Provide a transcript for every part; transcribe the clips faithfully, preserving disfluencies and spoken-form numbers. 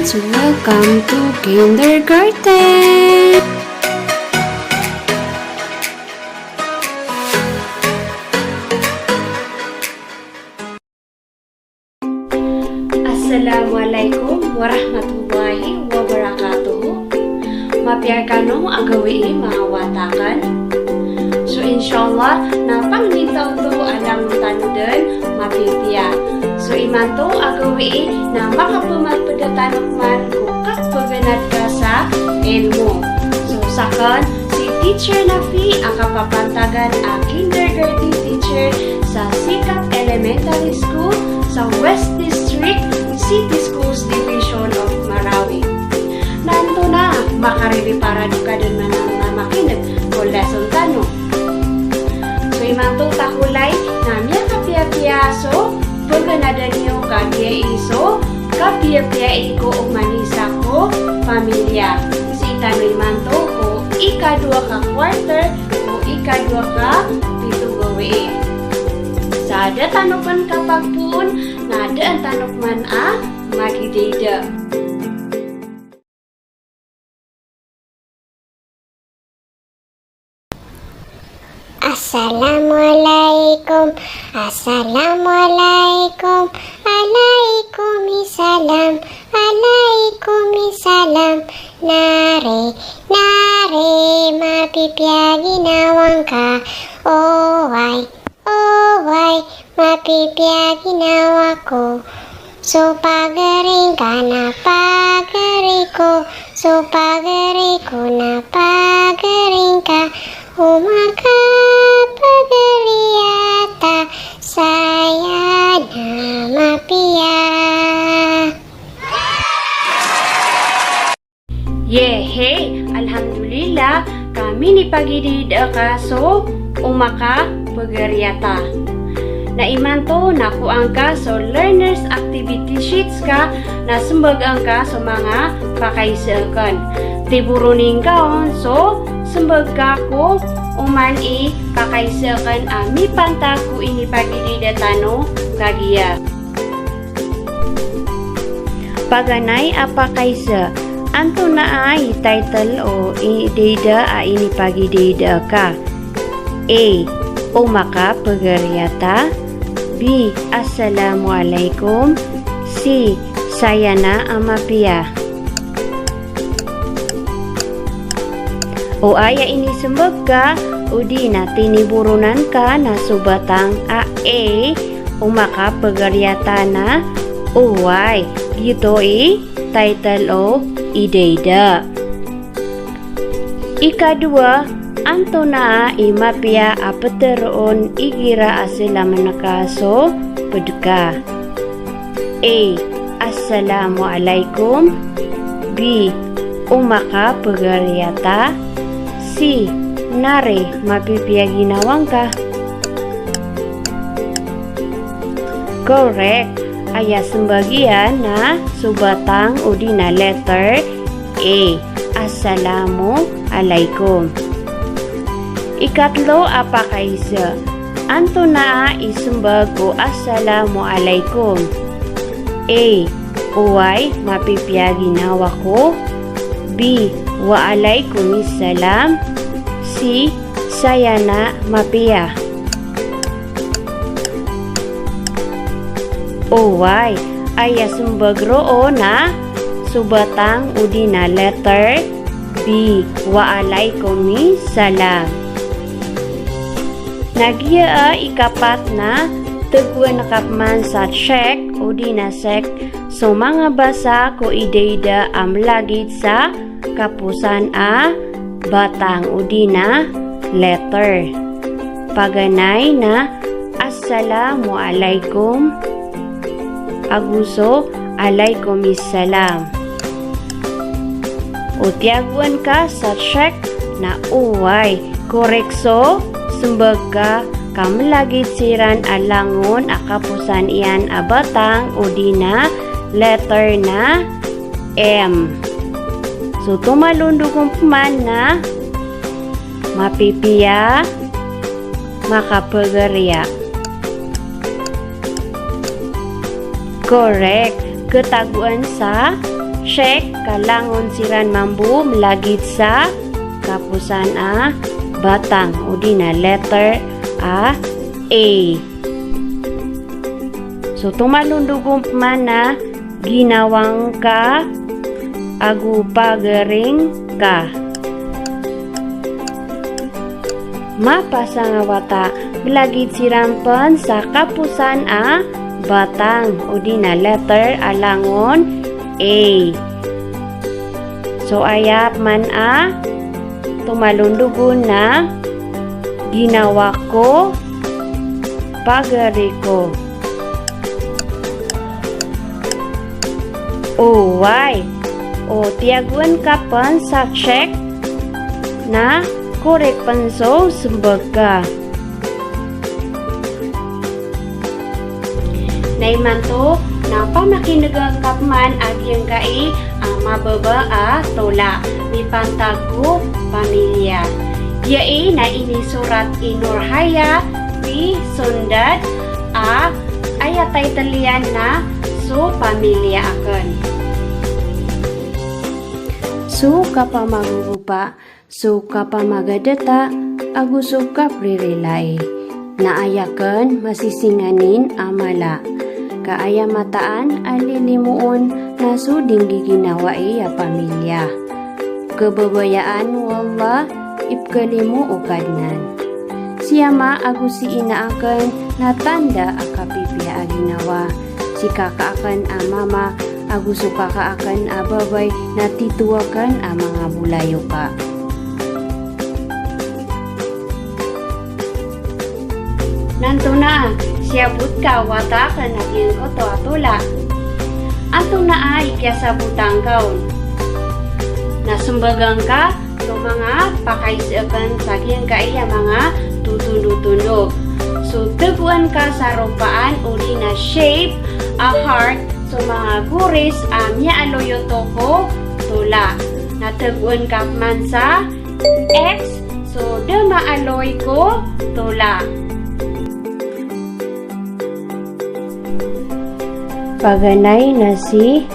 So welcome to kindergarten. Assalamu alaikum warahmatullahi wabarakatuh. Mapiya kano a gawii, manga wata akn? So inshallah na pangnin ta oto a langon tano dn mapipiya. So imanto a gawii na makapmagpda tano pman ko kapganad ka sa ilmo. So sakn si Teacher Nafi a kapapantagan a kindergarten teacher sa Sikat Elementary School sa West District, City Schools Division of Marawi. Na antonaa, makaririparado ka dn man a makin'g ko lesson tano. So imanto ta kolay na miyakapiyapiya so paganadan iyo kagiya i so kapiyapiya ko oman i isa ko pamilya. Sii tano imanto ko ikadowa ka quarter, ko ikadowa ka pito gawii. Sa da tano pn kapagpoon na daan tano pman a magidayda. Assalamu alaikum, assalamu alaikum, alaikum salam, alaikum salam. Nari, nari, mapipiya ginawa ngka? Oway, oway, mapipiya ginawa ko? So pagari ngka na pagari ko, so pagari ko na pagari ngka, o makapagari ata, saya na mapiya. Yehey, alhamdulillah, ka minipagidayda ka so o makapagari ata. Na imanto na kowaa ngka so learner's activity sheets ka na smbag angka so manga pakaiza akn. Tiboroni ngka on so smbag ka ko oman i pakaiza akn a mipantag ko inipagidayda tano kagiya. Paganay a pakaiza, antonaa i title o idayda a inipagidayda ka? A, o makapagari ata. B, assalamu alaikum. C, saya na a mapiya. O aya inismbag ka odi na tiniboronan ka na so batang a A, o makapagari ata na oway, giyoto i title o idayda. Ikadowa, antonaa i mapiya a ptharoon igira a slamn ka so pd ka? A, assalamu alaikum. B, o makapagari ata. C, nari, mapipiya ginawa ngka? Correct. Aya smbag iyan na so batang odi na letter A, assalamu alaikum. Ikatlo a pakaiza, antonaa i smbag o assalamu alaikum? A, oway, mapipiya ginawa ko. B, wa alaikumis salam. C, saya na mapiya. Oway, aya smbag roo na so batang odi na letter B, wa alaikumis salam. Na giya a ikapat na tagoan ka pman sa check odi na sek so manga basa ko idayda a mlagid sa kaposan a batang odi na letter. Paganay na assalamu alaikum ago so alaikumis salam. O tiyagoan ka sa check na oway, correct so smbag ka, ka mlagid siran a langon a kaposan iyan a batang odi na letter na M. So tomalondog on pman na mapipiya, makapagariya. Correct. Khatagoan sa check ka langon siran mambo mlagid sa kaposan a batang odi na letter a A. So tomalondog on pman a ginawa ngka ago pagaring ka. Mapasang a wata, mlagid siran pn sa kaposan a batang odi na letter a langon A. So aya pman a tomalondog on na ginawa ko, pagari ko. Oway. O tiyagoan ka pn sa check na korek pn so smbag ka. Na imanto na pamakin'ga ngka pman a giyangkai a mababa a tola mipantag ko pamilya. Giyai na inisorat i Norhaya P. Sondad a aya title iyan na So Pamilya Akn. So kapamagogopa, so kapamagadata, ago so kapririlai. Na aya kn masisinganin a mala. Ka aya mataan a lilimoon na so di nggiginawai a pamilya. Kababayaan o Allah, ipkalimo o Kadnan. Si ama ago si ina akn na tanda a kapipiya a ginawa. Si kaka akn a mama ago so kaka akn a babay na tito akn a manga bolayoka. Na antonaa, siyabot ka o wata akn a giyangkoto a tola. Antonaa i kiyasabota ngka on? Na smbaga ngka so manga pakaiza akn sa giyangkai a manga totondotondog. So tagoan ka sa ropaan odi na shape a heart so manga goris a miyaaloy oto ko tola. Na tagoan ka pman sa X so da maaloy ko tola. Paganay na si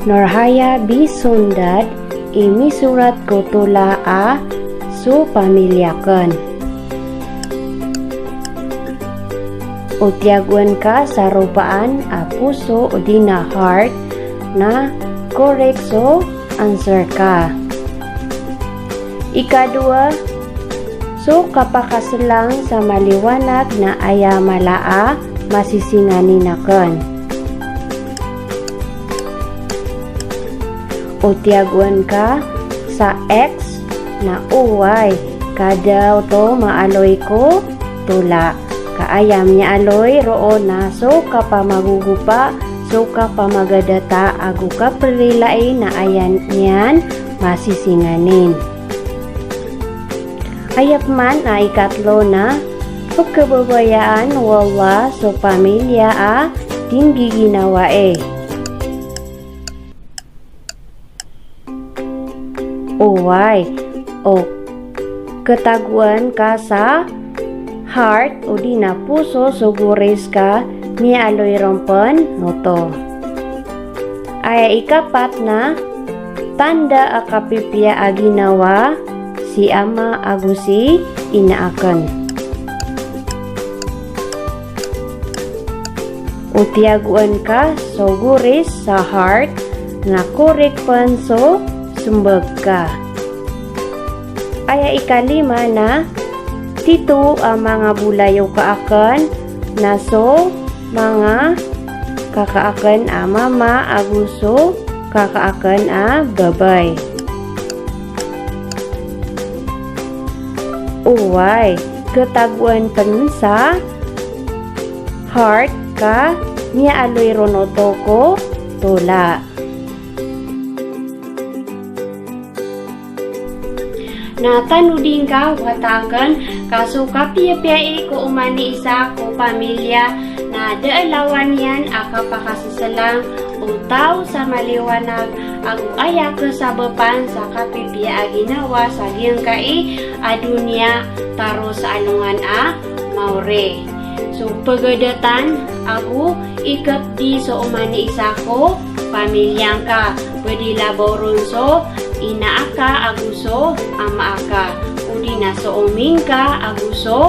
Norhaya B. Sondad i misorat ko tola a So Pamilya Akn. O tiyagoan ka sa ropaan a poso odi na heart na korek so answer ka. Ikadowa, so kapakaslang sa maliwanag na aya mala a masisinganin akn. O tiyagoan ka sa X na oway, ka da oto maaloy ko tola. Ka aya miyaaloy roo na so kapamagogopa, so kapamagadata ago kapririlai na aya niyan masisinganin. Aya pman a ikatlo na pkhababayaan o Allah so pamilya a di nggiginawai. Oway, o khatagoan ka sa heart odi na poso so goris ka miyaaloy ron pn oto. Aya ikapat na tanda a kapipiya a ginawa si ama ago si ina akn. O tiyagoan ka so goris sa heart na korek pn so smbag ka. Aya ikalima na tito a manga bolayoka akn na so manga kaka akn a mama ago so kaka akn a babay. Oway, khatagoan pn sa heart ka miyaaloy ron oto ko tola. Na tanodi ngka o wata akn ka so kapiyapiyai ko oman i isa ko pamilya na da a lawan iyan a kapakaseslang o taw sa maliwanag ago aya khasabapan sa kapipiya a ginawa sa giyangkai a doniya taro sa alongan a maori. So pagadatan ago ikapdi so oman i isa ko pamilya ngka, pwede labaw ron so ina aka ago so ama aka, odi na so omi ngka ago so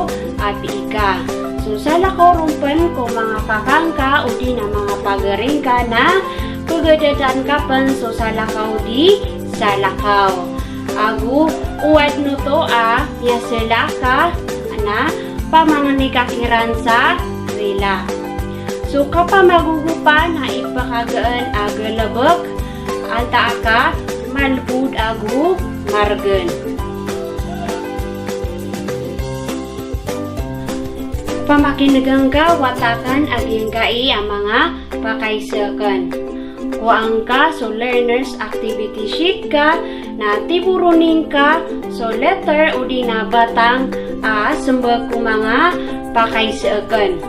api ika. So salakaw ron pen ko manga kaka ngka odi na manga pagari ngka na pegadatan ka pen so salakaw di salakaw. Ago o adn oto a miyaselaka na pamangni ka kiran sa rila. So kapamagogopan a ipakagaan a galebek, antaa ka malbod ago margen. Pamakinegen ka wataken a giyangkai a manga pakaiza aken. Kowaan ka so learner's activity sheet ka na tiboron ingka so letter odi na batang a sembag ko manga pakaiza aken.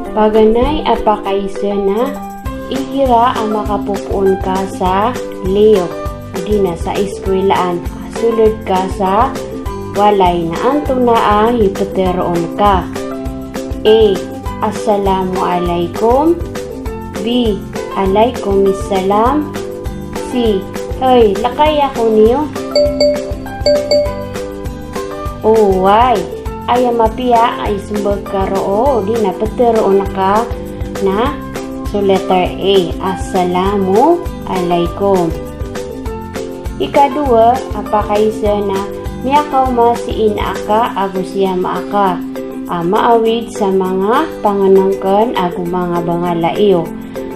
Paganay a pakaiza na igira a makapopoon ka sa liyo odi na sa iskwilaan a soled ka sa walay na antonaa i peteroon ka? A, Assalamu alaikum. B, Alaikumissalam. C, Hay, lekay ako niyo. Oway, aya mapiya a isembag ka roo odi na peteroon ka na so letter A, Assalamu alaikum. Ikadowa a pakaiza na miyakaoma si ina aka ago si ama aka a maawid sa manga pangenengken ago manga bangala iyo.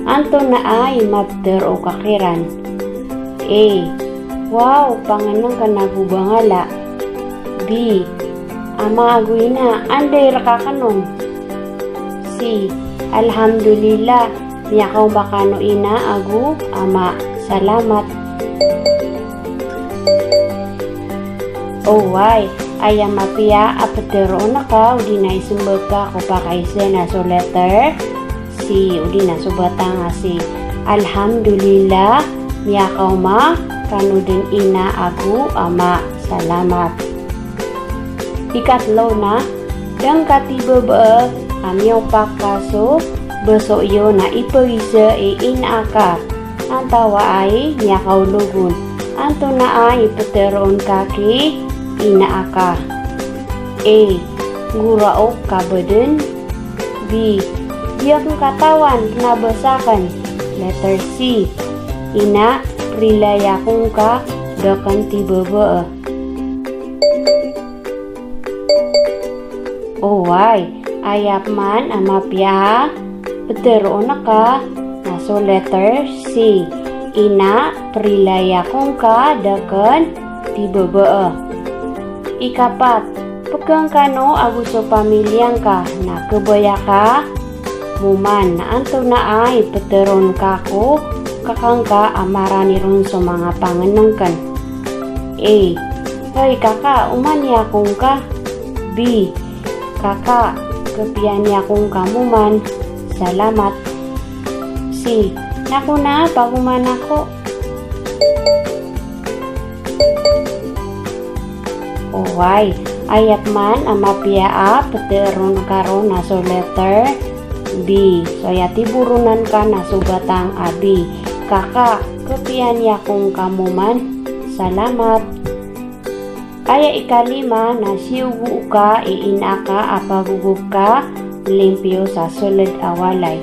Antonaa i mapetero ka kiran? A, Wow, pangenengken ago bangala. B, Ama ago ina, anda i rekaken on? C, Alhamdulillah, miyakaoma kano ina ago ama. Salamat. Oway, aya mapiya a peteroon ka odi na isembag ka ko pakaiza na so letter C, odi na so batang a C. Alhamdulillah, miyakaoma kano den ina ago ama. Salamat. Ikatlo na, da ngka tibabaa a miyopak ka so baso iyo na ipagiza i ina aka. Antawaa i miyakaolog on? Antonaa i peteroon ka ki ina aka? A, Goraok ka baden. B, Di aken katawan, kena basa aken. Letter C, Ina, perilaya ako ngka, da aken tibabaa. Oway, aya pman a mapiya a peteroon ka na so letter C. Ina, perilaya ako ngka, da aken tibabaa. Ikapat, pegang kano ago so pamilya ngka na kebaya ka moman na antonaa i peteroon ka ko kaka ngka a marani ron so manga pangenengken? A, Hay kaka, oman i ako ngka. B, Kaka, kepiya niyo ako ngka moman. Salamat. C, Na ako na, pagoman ako. Oway, aya pman a mapiya a peteroon ka ron na so letter B. So aya tiboronan ka na so batang a B. Kaka, kepiya niyo ako ngka moman. Salamat. Aya ikalima na siyogo ka i ina ka a pagogob ka limpyo sa soled a walay.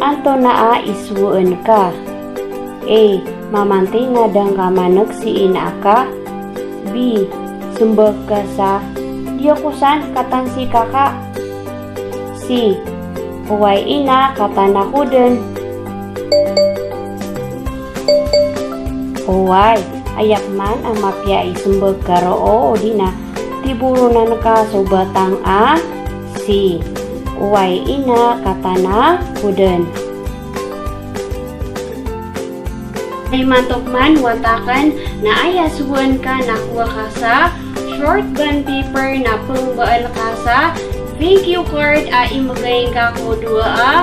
Antonaa i sowaan ka? A, mamanti na da ngka maneg si ina ka. B, sembag ka sa, di ako san, katan si kaka. C, oway ina, katan ako den. Oway, aya pman a mapiya i sembag ka roo, odi na tiboronan ka so batang a C. Oway ina, katan ako den. Imanto pman wataken na aya sowaan ka na kowa ka sa short bond paper na pembaal ka sa thank you card a imegay ngka ko dowa a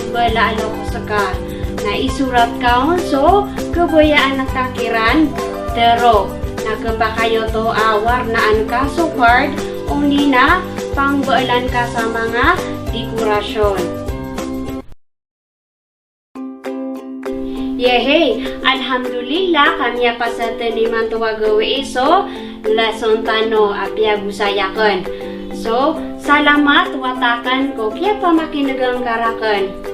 mbala a lokes ka. Na isorat ka on so kebayaan ka kiran tero. Na kepakay oto a warnaan ka so card, odi na pangbaalan ka sa manga dekorasyon. Yehey, alhamdulillah, ka miyapasad tano imanto a gawii so lesson tano a piyagosay akn. So, salamat wata akn ko kiyapamakin'g ngka rakn.